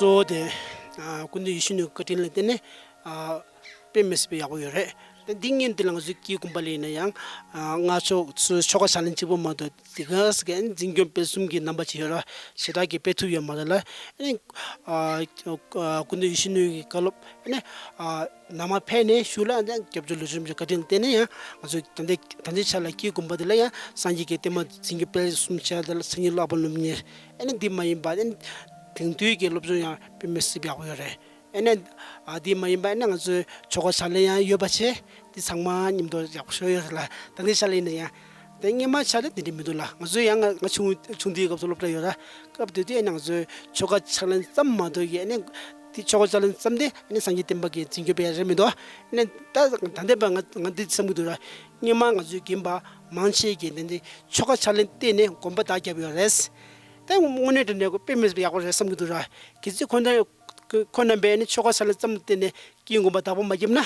གཙོ་བོ་དེ་ཨ་སྐུ་མདུན་ཡིད་བཞིན་ནོར་བུའི་བཀའ་དྲིན་ལ་བརྟེན་ནས་ཨ་དཔེ་མི་སྲིད་པའི་ཡག་པོ་ཡོད་རེད། དེ་འདི་ངས་འདི་ལ་ང་ཚོའི་སྐྱིད་དགོན་པ་ལ་ཡིན་ན་ཡང་ཨ་སྔགས་ཕྱོགས་སུ་ཆོ་ག་ཕྱག་ལེན་གཅིག་པོ་མ་གཏོགས་དེ་ག་ཟེ་གའི་འཛིན་སྐྱོང་སྤེལ་གསུམ་གྱི་རྣམ་པ་ཅིག་ཡོད་ར། ཞེ་དྲག་གི་སྤེལ་ཐུབ་ཡོད་མ་རེད་ལ། ཨ་ནི་ཨ་སྐུ་མདུན་ཡིད་བཞིན་ནོར་བུའི་བཀའ་སློབ་ཨ་ནི་ཨ་ནང་མ་ཕེབས་ནས་ཞུ་ལ་ཨ་ནི་སྐྱབས་རྗེ་ལོ་ཆེན་པོའི་བཀའ་དྲིན་བརྟེན་ནས་ཡང་ང་ཚོ་ད་ལྟའི་ད་ལྟའི་ཆ་ལ་སྐྱིད་དགོན་པ་འདི་ལ་ཡང་སངས་རྒྱས་ཀྱི་བསྟན་པ་འཛིན་སྐྱོང་སྤེལ་གསུམ་བྱས་དེ་ལ་མཚན་ཉིད་བསླབ་པ་སློབ་གཉེར་ཨ་ནི་འདི་མ་ཡིན་པ་ཨ་ནི་དེང་དུས་ཀྱི་སློབ་སྦྱོང་ཡང་དཔེ་མི་སྲིད་པ་ཡག་པོ་ཡོད་རེད། ཨ་ནི་ཨ་འདི་མ་ཡིན་པ་ཨ་ནི་ང་ཚོའི་ཆོ་ག་ཕྱག་ལེན་ཡང་ཡོད་པ་བྱས། འདི་ཚང་མ་མཉམ་དུ་ཡག་པོ་ཤོར་ཡོད་རེད་ལ། ད་ལྟའི་ཆ་ལ་ཡིན་ན་ཡང་དེ་སྔོན་མ་ཆ་ལ་དེ་འདྲ་མི་འདུག་ལ། ང་ཚོ་ཡང་ང་ང་ཆུང་ཆུང་དུས་སྐབས་སུ་སློབ་གྲྭ་ཡོད་ར། སྐབས་དེ་དུས་ཨ་ནི་ང་ཚོའི་ཆོ་ག་ཕྱག་ལེན་ཙམ་མ་གཏོགས་ཀྱི་ཨ་ནི་འདི་ཆོ་ག་ཕྱག་ལེན་ཙམ་དེ་ཨ་ནི་སངས་རྒྱས་བསྟན་པ་གི་འཛིན་སྐྱོང་སྤེལ་ཡ་རེད་མི་འདུག་ཨ་ནི་ད་ད་ལྟའི་བར་ང་ང་འདི་བསམ་གྱི་འདུག་ར། སྔོན་མ་ང་ཚོའི་རྒན་པ་མང་ཆེ་གིས་འདི་འདི་ཆོ་ག་ཕྱག་ལེན་བརྟེན་ནས་དགོན་པ་བདག་རྒྱབ་ཡོད་རེད། ད་དངོས་གནས་དྲང་གནས་དཔེ་མི་སྲིད་པ་ཡག་པོ་རེད་བསམ་གྱི་འདུག་ར། གལ་སྲིད་ཁོ་ན་ཁོ་རྣམ་པས་ནི་ཆོ་ག་ཕྱག་ལེན་ཙམ་བརྟེན་ནས་སྐྱིད་དགོན་པ་བདག་པོ་མ་བརྒྱབ་ན།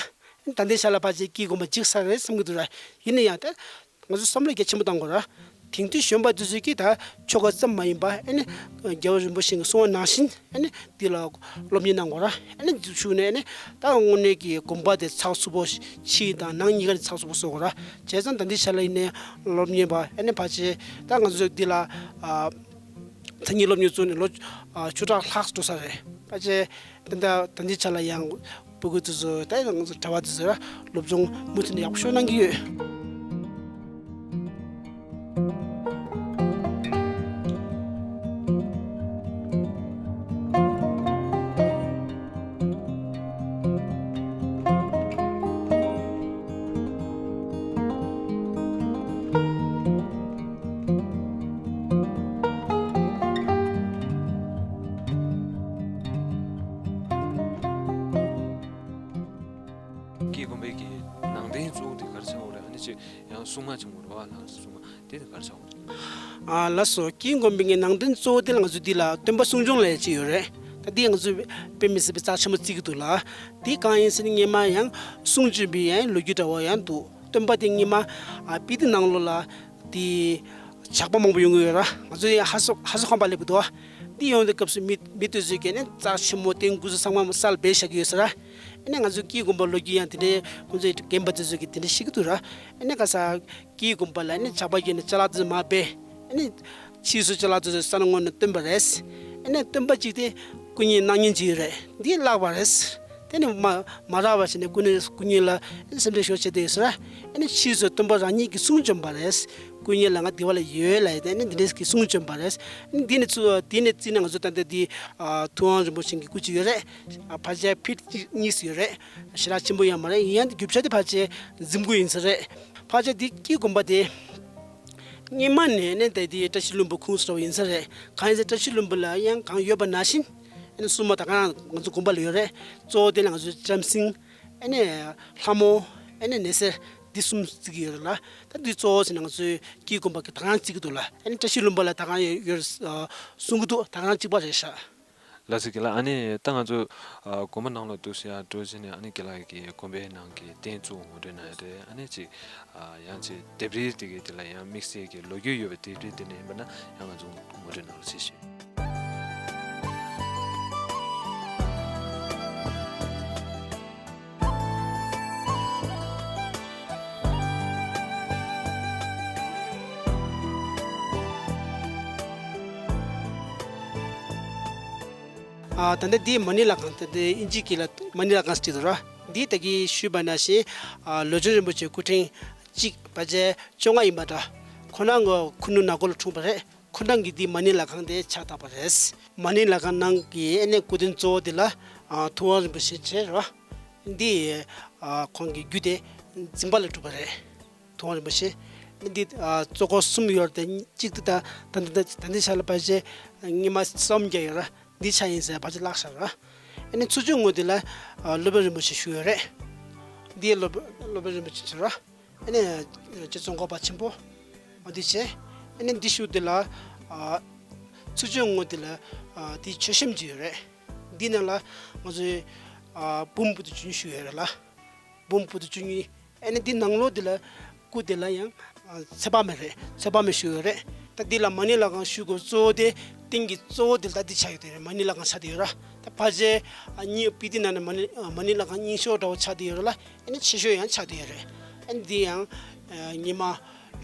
ད་ལྟའི་ཆ་ལ་ཕལ་ཆེར་སྐྱིད་དགོན་པ་འཇིག་ཚར་རེད་བསམ་གྱི་འདུག་ར། ཡིན་ན་ཡང་ད་ང་ཚོ་བསམ་བློ་རྒྱ་ཆེན་པོ་བཏང་དགོས་ར། དེང་དུས་གཞོན་པ་དེ་ཚོས་ཀྱིས་ད་ཆོ་ག་ཙམ་མ་ཡིན་པ་ཨ་ནི་རྒྱལ་བ་རིན་པོ་ཆེ་གི་གསུང་བ་ནང་བཞིན་ཨ་ནི་འདི་ལ་སློབ་གཉེར་གནང་དགོས་ར། ཨ་ནི་འདི་ཞུགས་ནས་ཨ་ནི་ད་དངོས་གནས་ཀྱི་དགོན་པ་དེ་ཚགས་ཚུད་པོ་ཕྱི་དང་ནང་གཉིས་ཀ་ནས་ཚགས་ཚུད་པོ་བཟོ་དགོས་ར། བྱས་ཙང་ད་ལྟའི་ཆ་ལ་ཡིན་ནའི་སློབ་གཉེར་པ་ཨ་ནི་ཕལ་ཆེར་ད་ང་ཚོ་འདི་ལ་ཨ། མཚན་ཉིད་སློབ་གཉེར་བཙུགས་ནས་ལོ་ཨ་བཅུ་ཕྲག་ལྷག་འགྲོ་ས་རེད། ཕལ་ཆེར་ད་ལྟ་ད་ལྟའི་ཆ་ལ་ཡང་སྤུ་གུ་དེ་ཚོ་ད་ང་ཚོ་གྲྭ་པ་དེ་ཚོ་ལ་སློབ་སྦྱོང་མུ་མཐུད་ནས་ཡག་པོ་ཤོར་གནང་གི་ཡོད། སྐྱིད་དགོན་པའི་གི་ནང་ རིང་གཙོ་བོ་དེ་ག་རེ་ཆགས་ཡོད་རེད། ཨ་ནི་ཅིག་ཡང་སྲུང་མ་ཆེན་མོ་རེད་བ། ལྷ་ས་སྲུང་མ་དེ་དེ་ག་རེ་ཆགས་ཡོད་རེད། ཨ་ལགས་སོ། སྐྱེ་དགོན་པའི་ནང་དོན་གཙོ་བོ་དེ་ལ་ང་ཚོ་འདི་ལ་སྟོན་པ་གསུང་ཆུང་ལབ་ཅིག་ཡོད་རེད། ད་འདི་ང་ཚོས་དཔེ་མི་སྲིད་པའི་རྩ་ཆེན་པོ་བརྩི་གི་འདུག་ལ། འདི་གང་ཡིན་ཟེར་ན་སྔོན་མ་ཡང་གསུང་བྱོན་པའི་ཡང་ལོ་རྒྱུས་འདྲ་བོ་ཡང་འདུག་སྟོན་པ་དེ་སྔོན་མ་ཨ་དཔལ་སྡེ་ནང་ལོགས་ལ་དེ་ཇག་པ་མང་པོ་ཡོང་གི་ཡོད་ར། ང་ཚོ་ཡང་ཧ་སོ་ཧ་སོ་ཁང་པ་སླེབས་ཀྱི་འདུག་འདི་ཡོང་དུས་སྐབས་སུ་མི་མི་དེ་ཚོས་ཀྱིས་ནི་རྩ་ཆེན་མོ་རྟེན་དགུ་ཚོ་ཚང་མ་སལ་བེད་བཞག་གི་ཡོད་ས་ར། ཨ་ནི་ང་ཚོའི་སྐྱེ་དགོན་པ་ལོ་རྒྱུས་ཡང་དེ་འདྲའི་ཁོང་ཚོའི་རྒན་པ་དེ་ཚོས་ཀྱིས་དེ་འདྲ་བཤད་ཀྱི་འདུག་ར། ཨ་ནི་ག་ས་སྐྱེ་དགོན་པ་ལ་ཨ་ནི་ཇག་པ་བརྒྱུད་ནས་ཅ་ལག་དེ་ཚོ་མར་སྦས། ཨ་ནི་ཕྱིས་སུ་ཅ་ལག་དེ་ཚོ་ས་ནང་ངོས་ནས་བཏོན་པ་རེད། ཨ་ནི་སྟོན་པ་གཅིག་དེ་སྐུ་ཉིད་གནང་མཁན་ཅིག་ཡོད་རེད། འདི་བརླག་པ་རེད། དེ་ནི་མ་མ་རག་པ་བྱས་ནས་སྐུ་ཉིད་སྐུ་ཉིད་ལ་སེམས་ཁྲལ་ཤོར་བྱས་བསྡད་ཡོད་ས་ར། ཨ་ནི་ཕྱིས་སུ་སྟོན་པ་རང་ཉིད་ཀྱིས་གསུང་བྱོན་པ་རེད། སྐུ་ཉིད་ལ་ང་འདི་བ་ལ་ཡོད་ལབ་ཡོད་དེ་ཨ་ནི་འདི་འདྲས་ཀྱི་གསུང་བྱོན་པ་རེད། ཨ་ནི་འདི་ནས་ཚུར་འདི་ནས་བརྩིས་ན་ང་ཚོ་ད་ལྟ་འདི་ཨ་ཐུབ་དབང་རིན་པོ་ཆེ་གི་སྐུ་ཅིག་ཡོད་རེད། ཨ་ཕལ་ཆེར་ཕིཊ་གཅིག་གཉིས་སུ་ཡོད་རེད། ཞེ་དྲག་ཆེན་པོ་ཡང་མ་རེད། ཡིན་ཡང་འདི་རྒྱུ་ཆ་དེ་ཕལ་ཆེར་གཟིམ་དགོན་ཡིན་ས་རེད། ཕལ་ཆེར་འདི་སྐྱེ་དགོན་པ་དེ་སྔོན་མ་ནས་ནས་ད་དེ་བཀྲ་ཤིས་ལྷུན་པོ་ཁུངས་སུ་ར་བ་ཡིན་ས་རེད། གང་ཡིན་ཟེར་བཀྲ་ཤིས་ལྷུན་པོ་ལ་ཡང་གང་ཡོད་པ་ནང་བཞིན་ཨ་ནི་སྲུང་མ་ད་ག་རང་ང་ཚོ་དགོན་པ་ལ་ཡོད་རེད། གཙོ་བོ་དེ་ལ་ང་ཚོའི་བྱམས་སེང་ཨ་ནི་ལྷ་མོ་ཨ་ནི་ནད་སེལ་འདི་གསུམ་བརྩི་གི་ཡོད་རེད་ལ། ད་འདི་གཙོ་བོ་ཟེར་ན་ང་ཚོའི་སྐྱེ་དགོན་པ་གི་ད་ག་རང་བརྩི་གི་འདུག་ལ། ཨ་ནི་བཀྲ་ཤིས་ལྷུན་པོ་ལ་ད་ག་རང་ཡོད་ཡོད་རེད་གསུང་གི་འདུག་ད་ག་རང་གཅིག་པ་རེད་ཤག་ལགས་སོ་རྒན་ལགས། ཨ་ནི་ད་ང་ཚོ་ཨ་དགོན་པ་ནང་ལ་འདུག་ཟེར་ཡ་འགྲོ་ཟེར་ནས་ཨ་ནི་རྒན་ལགས་ཀྱིས་དགོན་པའི་ནང་གི་རྟེན་གཙོ་བོ་ངོ་སྤྲོད་གནང་ཡ་རེད། ཨ་ནི་ཅིག་ཨ་ཡང་ཅིག་ལྡེབས་རིས་དེ་གའི་དེ་ལ་ཡང་དམིགས་བསལ་གྱི་ལོ་རྒྱུས་ཡོད་པའི་ལྡེབས་རིས་དེ་འདྲ་ཡིན་པ་ན་ཡང་ང་ཚོ་ངོ་སྤྲོད་གནང་རོགས་ཞེས་ཞུ། ཨ་ད་ལྟ་འདི་མ་ཎི་ལྷ་ཁང་། ད་ལྟ་ཨིན་ཇི་སྐད་ལ་མ་ཎི་ལྷ་ཁང་ཟེར་གྱི་འདུག་ར། འདི་ད་གིན་ཞུས་པ་ནང་བཞིན་ཨ་ལོ་ཆུང་རིན་པོ་ཆེ་སྐུ་ཕྲེང་གཅིག་ཕལ་ཆེར་བཅོ་ལྔ་ཡིན་པ་འདྲ། ཁོ་རང་གི་ཁུ་ནུ་ནག་སྒོ་ལ་འཁྲུངས་པ་རེད། ཁོ་རང་གིས་འདི་མ་ཎི་ལྷ་ཁང་དེ་ཕྱག་བཏབ་པ་རེད། མ་ཎི་ལྷ་ཁང་ནང་གི་ཨ་ནི་སྐུ་རྟེན་གཙོ་བོ་དེ་ལ་ཨ་ཐུབ་དབང་རིན་པོ་ཆེ་བྱས་ར། འདི་ཨ་ཁོང་གི་རྒྱུད་དེ་འཛིན་པ་ལས་གྲུབ་པ་རེད། ཐུབ་དབང་རིན་པོ་ཆེ། འདི་ཨ་གཙོ་འཁོར་གསུམ་ཡོད་རེད་དེ། གཅིག་དེ་ད་ད་ད་ད་འདི་ཆ་ལ་ཕལ་ཆེར་སྔོན་མ་སུམ་བརྒྱ་ཡོད་ར། འདི་ཆ་ཡིན་ཟེར་ཕལ་ཆེར་བརླག་ཤག་ར། ཨ་ནི་ཚུར་ཕྱོགས་ངོས་དེ་ལ་ཨ་སློབ་དཔོན་རིན་པོ་ཆེ་བཞུགས་ཡོད་རེད། འདི་སློབ་སློབ་དཔོན་རིན་པོ་ཆེ་བྱས་ར། ཨ་ནི་རྗེ་ཙོང་ཁ་པ་ཆེན་པོ་འདི་བྱས། ཨ་ནི་འདི་ཤུལ་དེ་ལ་ཨ་ཚུར་ཕྱོགས་ངོས་དེ་ལ་ཨ་འདི་མཆོད་གཤོམ་ཅིག་ཡོད་རེད། འདི་ནང་ལ་ང་ཚོའི་ཨ་འབུམ་པོ་ཏི་བཅུ་གཉིས་བཞུགས་ཡོད་རེད་ལ། འབུམ་པོ་ཏི་བཅུ་གཉིས། ཨ་ནི་འདི་ནང་ལོགས་འདི་ལ་སྐུ་དེ་ལ་ཡང་ཨ་ཚེ་དཔག་མེད་རེད། ཚེ་དཔག་མེད་བཞུགས་ཡོད་རེད། ད་འདི་ལ་མ་ཎི་ལྷ་ཁང་བཞུགས་དགོས་གཙོ་བོ་དེ་རྟེན་གྱི་གཙོ་བོ་དེ་ད་འདི་ཆགས་ཡོད་དེ་རེད། མ་ཎི་ལྷ་ཁང་ཆགས་བསྡད་ཡོད་ར། ད་ཕལ་ཆེར་ཨ་གཉིས་སྤི་ཏི་ནང་ནས་མ་ཎི་ཨ་མ་ཎི་ལྷ་ཁང་རྙིང་ཤོས་འདྲ་བོ་ཆགས་བསྡད་ཡོད་ར་ལ། ཨ་ནི་ཆེ་ཤོས་ཡང་ཆགས་བསྡད་ཡོད་རེད། ཨ་ནི་འདི་ཡང་ཨ་སྔོན་མ་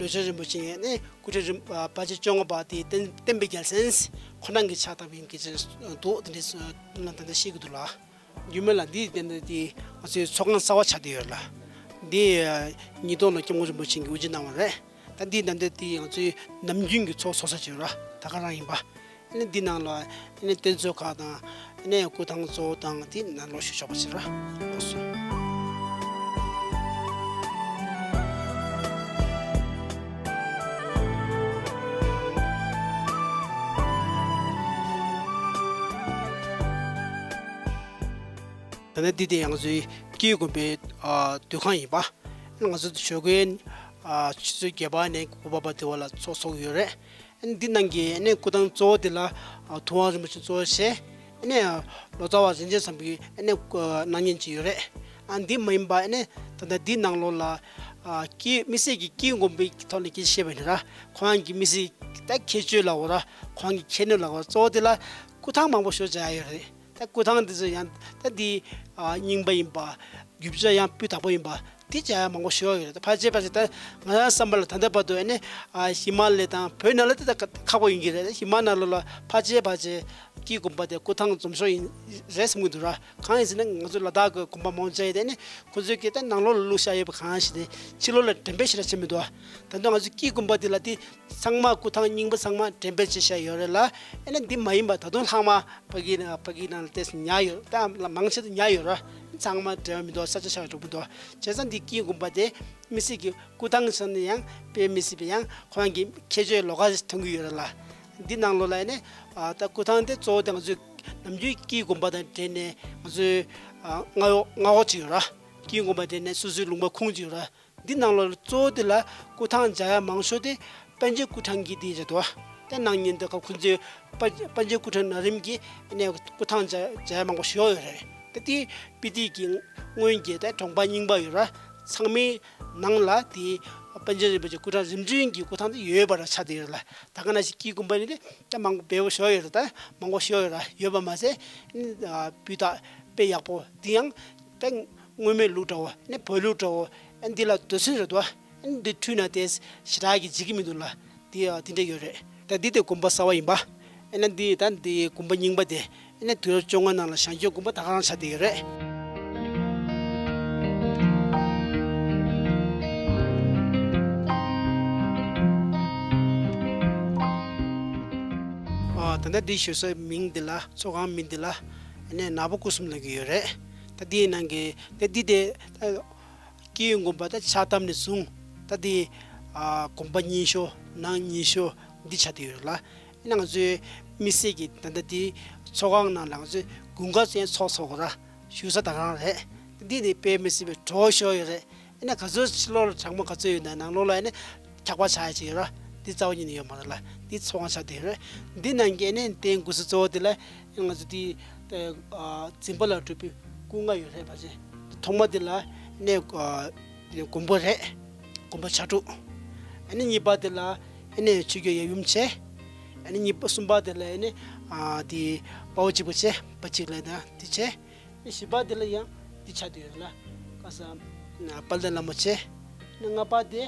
ལོ་ཆུང་རིན་པོ་ཆེ་ནས་སྐུ་ཕྲེང་རིམ་ཨ་ཕལ་ཆེར་བཅོ་ལྔ་པ་དེ་བསྟན་བསྟན་པའི་རྒྱལ་མཚན་ཁོ་རང་གིས་ཕྱག་བཏབ་ཡིན་གྱི་ཅེས་འདུག་དེ་འདྲས་ལ་ད་ལྟ་བཤད་ཀྱི་འདུག་ལ། རྒྱུད་སྨད་ལ་འདི་དེ་འདྲ་དེ་ང་ཚོའི་ཚོགས་ཁང་གསར་པ་ཆགས་བསྡད་ཡོད་ལ། འདི་ཉིས་སྟོང་ལོ་སྐྱབས་མགོན་རིན་པོ་ཆེ་གིས་དབུ་འབྱེད་གནང་བ་རེད། ད་འདི་ད་ལྟ་དེ་ང་ཚོའི་ནམ་རྒྱུན་གྱི་ཚོགས་གསོག་ས་ཅིག་ཡོད་ར། ད་ག་རང་ཡིན་པ། ཨ་ནི་འདི་ནང་ལ་ཨ་ནི་རྟེན་མཛོད་ཁག་དང་ཨ་ནི་སྐུ་ཐང་གཙོ་བོ་དང་དེ་ནང་ལོགས་ཞུ་ཆོག་པ་ཞིག་ར། ལགས་སོ། ད་ནི་འདི་དེ་ང་ཚོའི་སྐྱེ་དགོན་པའི་ཨ་སྡོད་ཁང་ཡིན་པ། ང་ཚོ་ཞོགས་ཀའི་ཨ་ཆུ་ཚོད་བརྒྱད་པ་ནས་དགུ་པ་བར་དེ་བ་ལ་ཚོགས་གསོག་ཡོད་རེད། ཨ་ནི་འདི་ནང་གི་ཨ་ནི་སྐུ་ཐང་གཙོ་བོ་དེ་ལ་ཨ་ཐུབ་དབང་རིན་པོ་ཆེ་གཙོ་བོ་བྱས། ཨ་ནི་ལོ་ཙཱ་བ་རིན་ཆེན་བཟང་པོའི་ཨ་ནི་སྐུ་སྣང་བརྙན་ཅིག་ཡོད་རེད། ཨ་འདི་མ་ཡིན་པ་ཨ་ནི་ད་ལྟ་འདི་ནང་ལོགས་ལ་ཨ་སྐྱེ་དམིགས་བསལ་གྱི་སྐྱེ་དགོན་པའི་ཐོག་ནས་སྐད་ཆ་བཤད་པ་ཡིན་ན་ར། ཁོ་རང་གི་དམིགས་བསལ་ད་ཁྱད་ཆོས་ལབ་དགོས་ར། ཁོ་རང་གི་ཁྱད་ནུས་ལབ་དགོས་ར། གཙོ་བོ་དེ་ལ་སྐུ་ཐང་མང་པོ་ཞེ་པོ་ཅིག་ཡོད་རེད། ད་སྐུ་ཐང་འདི་ཚོ་ཡང་ད་འདི་ཨ་རྙིང་པ་ཡིན་པ། རྒྱུ་ཆ་ཡང་སྤུས་དག་པོ་ཡིན་པ། དེ་བྱ་ཡ་མང་པོ་ཞེ་པོ་ཡོད་རེད། ད་ཕལ་ཆེར་ཕལ་ཆེར་ད་ང་རང་བསམ་པ་ལ་ད་ལྟ་བར་དུ་ཨ་ནི་ཨ་ཧི་མ་ལ་ཡ་དང་བོད་ནང་ལ་དེ་ད་ཁག་པོ་ཡིན་གྱི་རེད། ཧི་མ་ལ་ཡ་ལ་ཕལ་ཆེར་ཕལ་ཆེར་སྐྱེ་དགོན་པ་དེ་སྐུ་ཐང་འཛོམས་ཤོས་ཡིན་རེད་བསམ་གྱི་འདུག་ར། གང་ཡིན་ཟེར་ན་ང་ཚོ་ལ་དྭགས་ཀྱི་དགོན་པ་མང་ཆེ་དེ་ནི་ཁོ་ཚོས་ཀྱི་ད་ནང་ལོགས་ལ་བླུགས་བཞག་ཡོད་པ་གང་ཞིག་དེ་ཕྱི་ལོགས་ལ་འགྲེམས་སྤེལ་ཞེ་དྲག་བྱེད་མི་འདུག་ད་དུང་ང་ཚོ་སྐྱེ་དགོན་པ་དེ་ལ་དེ་ཚང་མ་སྐུ་ཐང་རྙིང་པ་ཚང་མ་འགྲེམས་སྤེལ་བྱེད་བཞག་ཡོད་རེད་ལ། ཨ་ནི་འདི་མ་ཡིན་པ་ད་དུང་ལྷག་མ་ཕ་གི་ན་ཕ་གི་ནང་ལ་ཏོག་ཙམ་ཉར་ཡོད། ད་མང་ཆེ་ད་ཉར་ཡོད་ར། ཚང་མ་འབྲེལ་བ་མི་འདུག་ས་ཆ་ཆགས་འགྲོ་མི་འདུག་བྱས་ཙང་འདི་སྐྱེ་དགོན་པ་དེ་མི་སྲིད་ཀྱི་སྐུ་ཐང་ཆགས་ནས་ཡང་དཔེ་མི་སྲིད་པའི་ཡང་ཁོ་རང་གི་ཁྱད་ཆོས་ལོགས་ཀ་ཞིག་མཐོང་གི་ཡོད་རེད་ལ། འདི་ནང་ལོགས་ལ་ཡིན་ནས་ཨ་ད་སྐུ་ཐང་དེ་གཙོ་བོ་དེ་ང་ཚོའི་ནམ་རྒྱུན་སྐྱེ་དགོན་པ་དང་འབྲེལ་ནས་ང་ཚོའི་ཨ་མངའ་འོག་མངའ་འོག་ཅིག་ཡོད་ར། ཀྱི་དགོན་པ་དེ་ནས་སོ་སོའི་ལུང་པ་ཁུངས་ཅིག་ཡོད་ར། འདི་ནང་ལོགས་གཙོ་བོ་དེ་ལ་སྐུ་ཐང་སྦྱར་ཡ་མང་ཤོས་དེ་པཎ་ཆེན་སྐུ་ཐང་གི་དེ་རེད་དོ། དེ་ནང་ཉིན་དུ་སྐབས་ཁོ་ཚོས་པ་པཎ་ཆེན་སྐུ་ཐང་ན་རིམ་གྱི་ཨ་ནས་སྐུ་ཐང་སྦྱར་སྦྱར་ཡ་མང་པོ་ཞིག་ཡོད་རེད། ད་དེ་སྤི་ཏི་གི་སྔོན་གྱི་ད་གྲོང་པ་རྙིང་པ་ཡོད་ར། ཚང་མའི་ནང་ལ་དེ་པཎ་ཆེན་རིན་པོ་ཆེ་སྐུ་ཐང་རིམ་བྱོན་གྱི་སྐུ་ཐང་དེ་ཡོད་པ་ར་ཆགས་བསྡད་ཡོད་ར། ད་ག་ནང་བཞིན་ཀྱི་དགོན་པ་ནི་ད་མང་པོ་བལ་པོ་ཞིག་ཡོད་ར། ད་མང་པོ་ཞིག་ཡོད་ར། ཡོད་པ་མ་ཟད་ཨ་ནི་སྤུས་དག་དཔེ་ཡག་པོ་འདི་ཡང་ད་སྔོན་མའི་ལུགས་འདྲ་བོ་ཨ་ནི་བོད་ལུགས་འདྲ་བོ་ཨ་ནི་འདི་ལ་འདོད་སེམས་རེད་དོ། ཨ་ནི་འདི་འཁྲུལ་ན་དེ་ཞེ་དྲག་གི་འཇིག་གི་མི་འདུག་ལ། འདི་ཨ་འདི་འདྲ་ཡོད་རེད། ད་འདི་དེ་དགོན་པ་གསར་བ་ཡིན་པ། ཨ་ནི་འདི་ད་འདི་དགོན་པ་རྙིང་པ་དེ་ཨ་ནི་དུས་རབས་བཅོ་ལྔ་ནང་ལ་བྱང་ཆུབ་དགོན་པ་ད་ག་རང་ཆགས་བསྡད་ཡོད་རེད། ཨ་ད་ལྟ་འདི་ཞུ་ས་མིང་འདི་ལ་ཚོགས་ཁང་མིང་འདི་ལ་ཨ་ནི་ནག་པོ་སྐུ་གསུམ་ལབ་ཀྱི་ཡོད་རེད། ད་འདིའི་ནང་གི་ད་འདི་དེ་ད་ཀྱི་དགོན་པ་ད་ཕྱག་བཏབ་ནས་བཟུང་ད་འདི་ཨ་དགོན་པ་རྙིང་ཤོས་ནང་རྙིང་ཤོས་འདི་ཆགས་བསྡད་ཡོད་རེད་ལ། ཨ་ནི་ང་ཚོའི་མི་སེར་གྱི་ད་ལྟ་འདི་ཚོགས་ཁང་ནང་ལ་ང་ཚོས་དགུན་ཁ་ཚོ་ཡང་ཚོགས་ཚོགས་གོ་ར། བཞུགས་ས་ད་ག་རང་རེད། འདི་ནི་དཔེ་མི་སྲིད་པའི་བྲོ་བ་ཤོར་ཡོད་རེད། ཨ་ནི་ག་ཚོད་ཕྱི་ལོགས་ལ་གྲང་མོ་ག་ཚོད་ཡོད་ན་ནང་ལོགས་ལ་ཨ་ནི་འཁྱག་པ་ཆགས་ཡ་ཅིག་ཡོད་ར། འདི་རྩ་བ་ཉིད་ནས་ཡོད་མ་རེད་ལ། འདི་ཚོགས་ཁང་ཆགས་བསྡད་ཡོད་རེད། འདི་ནང་གི་ཨ་ནི་རྟེན་དགོན་ས་གཙོ་བོ་དེ་ལ་ང་ཚོ་འདི་ཨ་འཛིན་པ་ལ་གྲུབ་པའི་སྐུ་ལྔ་ཡོད་རེད་པ་ཅེ། ཐོག་མ་དེ་ལ་ཨ་ནི་ཨ་མགོན་པོ་རེད། མགོན་པོ་ཕྱག་དྲུག་ཨ་ནི་གཉིས་པ་དེ་ལ་ཨ་ནི་ཆོས་རྒྱལ་ཡབ་ཡུམ་ཆེ། ཨ་ནི་གཉིས་པ་གསུམ་པ་དེ་ལ་ཨ་ནི་ཨ་དེ་དཔའ་བོ་གཅིག་པ་ཆེ། དཔའ་གཅིག་ལ་ན་དེ་ཆེ། ཨ་ནི་བཞི་པ་དེ་ལ་ཡང་དེ་ཆགས་བསྡད་ཡོད་ལ། ཁ་སང་དཔལ་ལྡན་བླ་མ་ཆེ། ཨ་ནི་ལྔ་པ་དེ་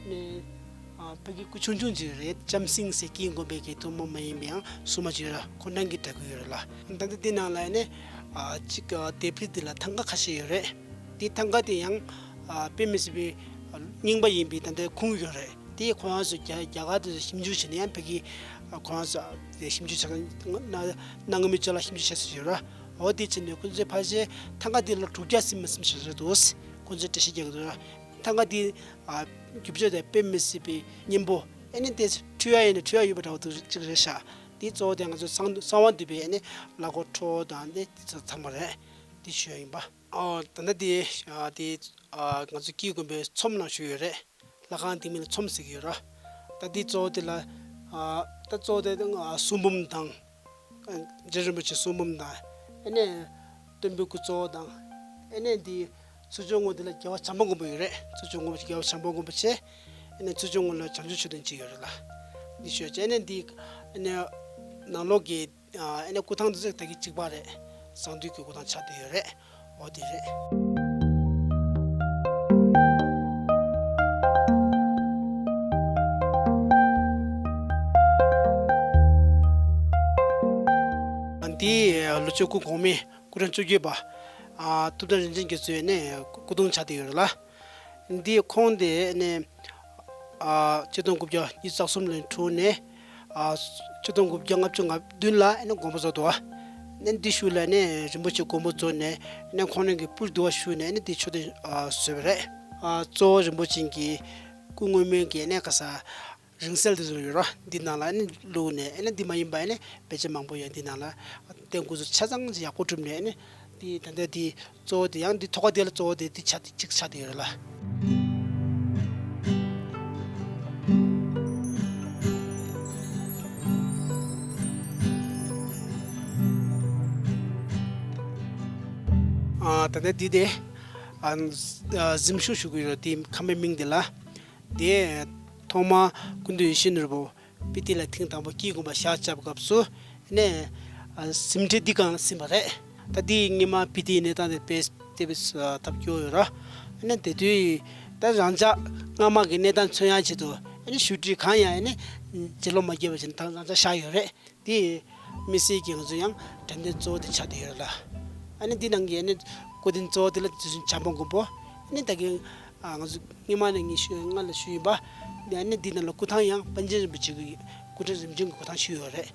ནི་ཨ་ཕ་གི་སྐུ་ཆུང་ཆུང་ཅིག་རེད། ལྕམ་སྲིང་ཟེར་གྱི་དགོན་པའི་གི་ཐུན་མོང་མ་ཡིན་པའི་ཡང་སྲུང་མ་ཅིག་ཡོད་ར། ཁོ་རང་གི་འདྲ་སྐུ་ཡོད་ར་ལ། ད་ལྟ་འདི་ནང་ལ་ནི་ཨ་གཅིག་ཨ་ལྡེབས་རིས་འདི་ལ་ཐང་ག་ཁ་ཤས་ཡོད་རེད། འདི་ཐང་ག་དེ་ཡང་ཨ་དཔེ་མི་སྲིད་པའི་རྙིང་པ་ཡིན་པའི་ད་ལྟའི་ཁུངས་ཡོད་རེད། དེ་ཁོ་རང་ཚོ་རྒྱ་རྒྱ་གར་དུ་ཞིབ་འཇུག་བྱས་ནས་ཡང་ཕ་གི་ཁོ་རང་ཚོ་དེ་ཞིབ་འཇུག་བྱ་གནང་གནང་མཁན་མི་ཚོ་ལ་ཞིབ་འཇུག་བྱས་ཟེར་ཡོད་ར། འོ་དེ་བྱས་ནས་ཁོ་ཚོས་ཕལ་ཆེར་ཐང་ག་དེ་ལ་དྲུག་བརྒྱ་ཟིན་མ་ཟིན་ཞིག་རེད་འདུག་ཁོ་ཚོས་འགྲེལ་བཤད་རྒྱག་གི་འདུག་ར། ཐང་ག་དེ་ཨ་རྒྱུ་ཆ་དེ་དཔེ་མི་སྲིད་པའི་སྙན་པོ། ཨ་ནི་དེ་འཁྲུལ་ཡ་ཡིན་ན་འཁྲུལ་ཡ་ཡོད་པ་འདྲ་བོ་འདུག་ཅིག་རེད་ཤག་དེ་གཙོ་བོ་དེ་ང་ཚོ་གསང་གསང་བ་འདུས་པའི་ཨ་ནི་བླ་གོང་ཁྲོ་བོ་དང་ནི་དེ་ཚོ་ཚང་མ་རེད། དེ་ཞུ་ཡ་ཡིན་པ། ཨོ་ད་ལྟ་དེ་ཨ་དེ་ཨ་ང་ཚོ་ཀྱི་དགོན་པའི་ཚོམས་ནང་ཞུ་ཡོད་རེད། ལྷ་ཁང་དེ་མིང་ལ་ཚོམས་ཟེར་གྱི་ཡོད་ར། ད་དེ་གཙོ་བོ་དེ་ལ་ཨ་ད་གཙོ་བོ་དེ་ཨ་གསུང་འབུམ་དང་། ཨ་རྗེ་རིན་པོ་ཆེ་གསུང་འབུམ་དང་། ཨ་ནི་སྟོན་པའི་སྐུ་གཙོ་བོ་དང་། ཨ་ནི་འདི་ཚུར་ཕྱོགས་ངོས་འདི་ལ་རྒྱལ་བ་བྱམས་པ་མགོན་པོ་ཡོད་རེད། ཚུར་ཕྱོགས་ངོས་རྒྱལ་བ་བྱམས་པ་མགོན་པོ་ཆེ། ཨ་ནི་ཚུར་ཕྱོགས་ངོས་ལ་བྱང་ཆུབ་མཆོད་རྟེན་གཅིག་ཡོད་རེད་ལ། འདི་ཤོད་ཅེ་ཨ་ནི་འདི་ཨ་ནི་ནང་ལོགས་ཀྱི་ཨ་ནི་སྐུ་ཐང་འདི་ཚོ་ད་གི་གཅིག་པ་རེད། གསང་འདུས་ཀྱི་སྐུ་ཐང་ཆགས་བསྡད་ཡོད་རེད། འོ་དེ་རེད། འདི་ལོ་ཆུང་སྐུ་གོང་མའི་སྐུ་ཕྲེང་བཅུ་བརྒྱད་པ་ཨ་ཐུབ་བསྟན་རིན་ཆེན་རྒྱ་མཚོའི་ནས་སྐུ་གདུང་ཆགས་བསྡད་ཡོད་རེད་ལ། འདིའི་ཁོང་དེ་ནས་ཨ་ཆིག་སྟོང་དགུ་བརྒྱ་ཉི་ཤུ་རྩ་གསུམ་ལ་འཁྲུངས་ནས་ཨ་ཆིག་སྟོང་དགུ་བརྒྱ་ལྔ་བཅུ་ང་བདུན་ལ་ཨ་ནི་དགོངས་པ་རྫོགས་འདུག་ཨ་ནི་འདི་ཤུལ་ལ་ནི་རིན་པོ་ཆེ་དགོངས་པ་རྫོགས་ནས་ཨ་ནི་ཁོང་རང་གི་སྤུར་བསྡུ་བ་ཞུས་ནས་ཨ་ནི་འདི་མཆོད་རྟེན་ཨ་བཟོས་པ་རེད། ཨ་གཙོ་བོ་རིན་པོ་ཆེ་གི་སྐུ་ངོ་མའི་གི་ཨ་ནི་ག་ས་རིང་བསྲེལ་དེ་ཚོ་ཡོད་ར། འདི་ནང་ལ་ཨ་ནི་བླུགས་ནས་ཨ་ནི་འདི་མ་ཡིན་པ་ཨ་ནི་དཔེ་ཆ་མང་པོ་ཡང་འདི་ནང་ལ་རྟེན་སྐུ་ཚོ་ཆ་ཚང་ཡག་པོ་གྲུབ་ནས་ཨ་ནི་འདི་ད་ལྟ་འདི། གཙོ་བོ་དེ་ཡང་འདི་ཐོག་ཁ་དེ་ལ་གཙོ་བོ་དེ་འདི་ཆ་དེ་གཅིག་ཆ་དེ་ཡོད་རེད་ལ། ཨ་ད་ལྟ་འདི་དེ་ཨ་གཟིམ་ཤོག་ཞུ་གི་ཡོད་རེད། དེ་ཁང་པའི་མིང་དེ་ལ། དེ་ཐོག་མ་སྐུ་མདུན་ཡིད་བཞིན་ནོར་བུ། སྤི་ཏི་ལ་ཐེངས་དང་པོ་སྐྱིད་དགོན་པ་ཞག་བཅགས་སྐབས་སུ་ནས་གཟིམ་ཁྲི་འདི་སྒང་ལ་ཟིན་པ་རེད། ད་འདི་སྔོན་མ་སྤི་ཏིའི་གནས་སྟངས་དེ་དཔེ་དེ་བས་ཐབས་སྐྱོ་ཡོད་ར། ནས་དེ་དུས་ད་རང་ཅག་སྔ་མ་གི་གནས་སྟངས་མཚོན་ཡག་ཆེད་དུ་ནས་བཞུགས་ཁྲི་གང་ཡང་ནས་རྗེས་ལོ་མ་བརྒྱབ་པ་བཞིན་ད་རང་ཅག་བཞག་ཡོད་རེད། དེ་མི་སེར་གྱི་ང་ཚོ་ཡང་དྲན་རྟེན་གཙོ་བོ་དེ་ཆགས་བསྡད་ཡོད་རེད་ལ། ཨ་ནི་འདི་ནང་གི་ཨ་ནི་སྐུ་རྟེན་གཙོ་བོ་དེ་ལ་དེ་བཞིན་བྱམས་པ་མགོན་པོ། ཨ་ནི་ད་གིན་ང་ཚོ་སྔོན་མ་ནས་ངས་ཞུ་སྔ་ལ་ཞུས་ཡིན་པ། ཨ་ནི་འདི་ནང་ལ་སྐུ་ཐང་ཡང་པཎ་ཆེན་རིན་པོ་ཆེ་གི་སྐུ་ཕྲེང་རིམ་བྱོན་གྱི་སྐུ་ཐང་ཞིག་ཡོད་རེད།